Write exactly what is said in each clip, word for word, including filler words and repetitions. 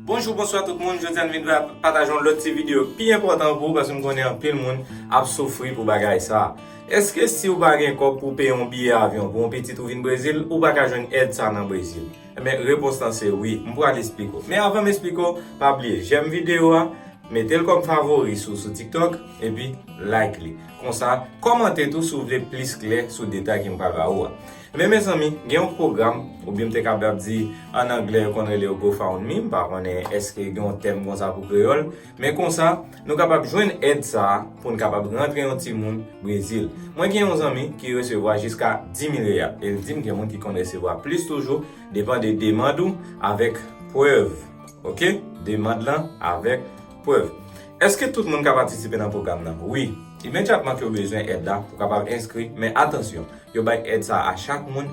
Bonjou, bonswa tout moun. Jodi a n vin pa- pataje yon lòt ti videyo pi enpòtan pou ou, paske m konnen anpil moun ap soufri pou bagay sa. Èske si w pa gen kòb pou peye yon biyè avyon pou yon pitit ou vin Brezil, ou pa ka jwenn èd sa nan Brezil? Ebyen, repons lan se wi. M pral esplike w. Men avan m esplike w, pa bliye, jèm videyo a, mete l kòm favori sou, sou TikTok, epi like li. Konsa, kòmante tou si w vle plis klè sou detay ke m pral ba ou a. Men mezanmi, gen yon pwogram, oubyen m te kapab di, an anglè yo konn rele yo GoFundMe, m pa konnen èske gen yon tèm konsa pou kreyòl, men konsa, nou kapab jwenn èd sa a pou n kapab rantre yon timoun Brezil. Mwen gen yon zanmi ki resevwa jiska dis mil reyal, e l di m gen moun ki konn resevwa plis toujou, depann de demann ou avèk prèv. Oke? Demann lan avèk prèv. Èske tout moun ka patisipe nan pwogram nan? Wi. Imedyatman ke w bezwen èd la, ou kapab enskri, men atansyon, yo bay èd sa a chak moun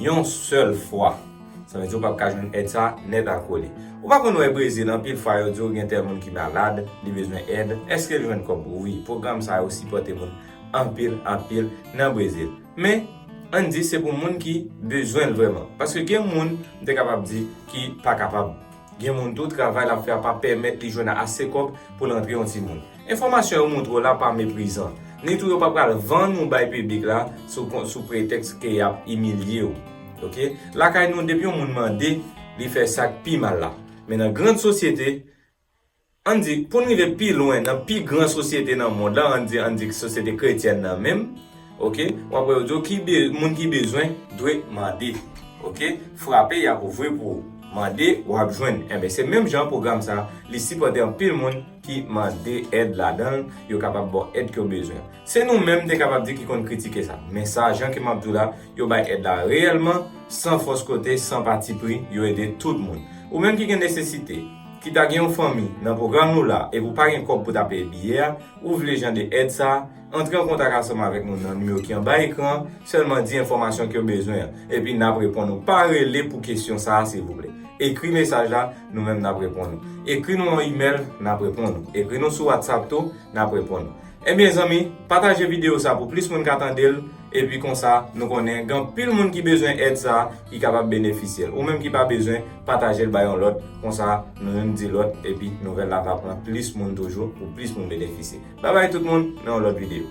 yon sèl fwa. Sa vle di ou p ap ka jwenn èd sa a nèt ak kole. Ou pa konn wè Brezil, anpil fwa yo di w gen tèl moun ki malad, li bezwen èd. Èske l jwenn kòb? Wi, pwogram sa yo sipòte moun anpil, anpil nan Brezil. Men, ann di se pou moun ki bezwen l vrèman. Paske gen moun, m te kapab di, ki pa kapab. Gen moun tou, travay l ap fè a pa pèmèt li jwenn ase kòb pou l rantre yon timoun. Enfòmasyon yo montre w la pa meprizan. Ni tou yo pa pral vann ou bay piblik la sou, sou pretèks ke y ap imilye w. Oke? Lakay nou, depi yon moun mande, li fè sa k pi mal la. Men nan grann sosyete, ann di, pou n rive pi lwen, nan pi gran sosyete nan mond la, ann di, ann di sosyete kretyèn nan menm, oke? W ap wè yo di w ki be, moun ki bezwen dwe mande. Oke? Frape, y ap ouvri pou ou. Mande, w ap jwenn. Enben, se menm jan pwogram sa, li sipòte anpil moun ki mande èd ladan l, yo kapab ba w èd ke w bezwen. Se nou menm te kapab di ki konn kritike sa. Men sa, jan ke m ap di w la, yo bay èd la reyèlman, san fòs kote, san patipri, yo ede tout moun. Ou menm ki gen nesesite, ki ta gen yon fanmi nan pwogram nou la, epi w pa gen kòb pou ta peye biyè a, ou vle jan de èd sa, antre an kontak ansanm avèk nou nan nimewo ki anba ekran an, sèlman di enfòmasyon ke w bezwen an, epi n ap reponn ou. Pa rele pou kesyon sa a, silvouplè. Ekri mesaj la, nou menm n ap reponn ou. Ekri nou yon imèl, n ap reponn ou. Ekri nou sou WhatsApp tou, n ap reponn ou. Ebyen, zanmi, pataje videyo sa pou plis moun ka tande l, epi konsa, nou konnen gen anpil moun ki bezwen èd sa, ki kapab benefisye l. Ou menm ki pa bezwen, pataje l bay yon lòt, konsa, nou youn di lòt, epi nouvèl la va pran plis moun toujou, pou plis moun benefisye. Babay tout moun, nan yon lòt videyo.